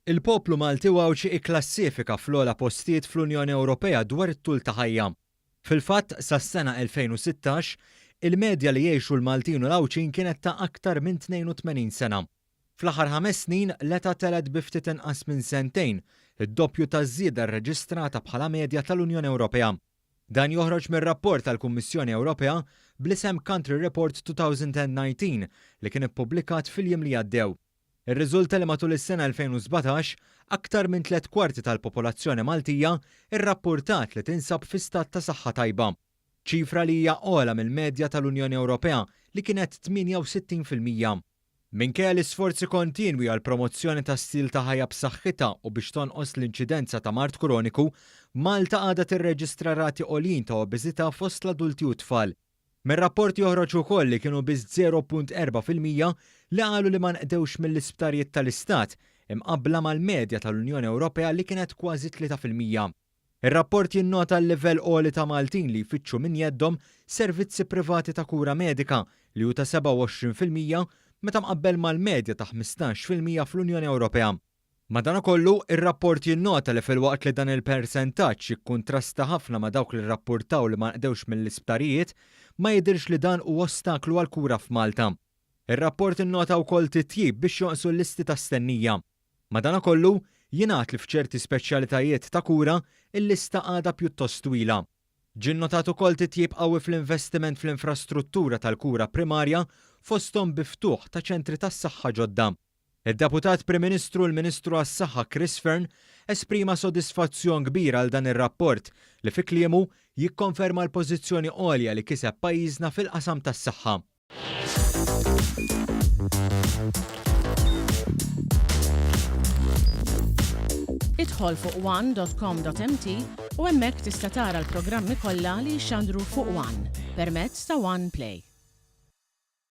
Il-poplu Malti u Għawdxi ikklassifika fl-ogħla postijiet fl-Unjoni Ewropea dwar it-tul ta' ħajja. Fil-fatt, sas-sena 2016, il-medja li jgħixu l-Maltin u l-Għawdxin kienet ta' aktar minn 82 sena. Fl-aħħar ħames snin, l-età telgħet bi ftit inqas minn sentejn, id-doppju taż-żieda rreġistrata bħala medja tal-Unjoni Ewropea. Dan joħroġ mir-rapport tal-Kummissjoni Ewropea bl-isem Country Report 2019 li kien ippubblikat fil-jiem li għaddew. Irriżulta li matul is-sena 2017, aktar minn tlett kwarti tal-popolazzjoni Maltija rrappurtat li tinsab fi stat ta' saħħa tajba. Ċifra li hija ogħla mill-medja tal-Unjoni Ewropea li kienet 68%. Minkejja l-isforzi kontinwi għall-promozzjoni ta' stil ta' ħajja b'saħħitha u biex tonqos l-inċidenza ta' mard kroniku, Malta għadha tirreġistra rati għoljin ta' obeżità fost l-adulti u t-tfal. Mir-rapport joħroġ ukoll li kienu biss 0.4% li qalu li ma nqdewx mill-isptarijiet tal-Istat, imqabbla mal-medja tal-Unjoni Ewropea li kienet kważi 3%. Ir-rapport jinnota l-livell għoli ta' Maltin li jfittxu minn jeddhom servizzi privati ta' kura medika li hu ta' 27% meta mqabbel mal-medja ta' 15% fl-Unjoni Ewropea. Madanakollu, ir-rapport jinnota li filwaqt li dan il-persentaġġ jikkuntrasta ħafna ma' dawk li rrappurtaw li ma nqdewx mill-isptarijiet, ma jidhirx li dan hu ostaklu għall-kura f'Malta. Ir-rapport innota wkoll titjib biex jonqsu l-listi ta' stennija. Madanakollu, jingħad li f'ċerti speċjalitajiet ta' kura, il-lista għadha pjuttost twila. Ġie nnotat ukoll titjib qawwi fl-investiment fl-infrastruttura tal-kura primarja fosthom bi ftuħ ta' ċentri tas-saħħa ġodda. Id-Deputat Prim Ministru u l-Ministru għas-Saħħa Chris Fearne esprima sodisfazzjon kbir għal dan ir-rapport li fi kliemu jikkonferma l-pożizzjoni għolja li kiseb pajjiżna fil-qasam tas-saħħa. Idħol fuq one.com.mt u hemmhekk tista' tara l-programmi kollha li jixxandru fuq One permezz ta' One Play.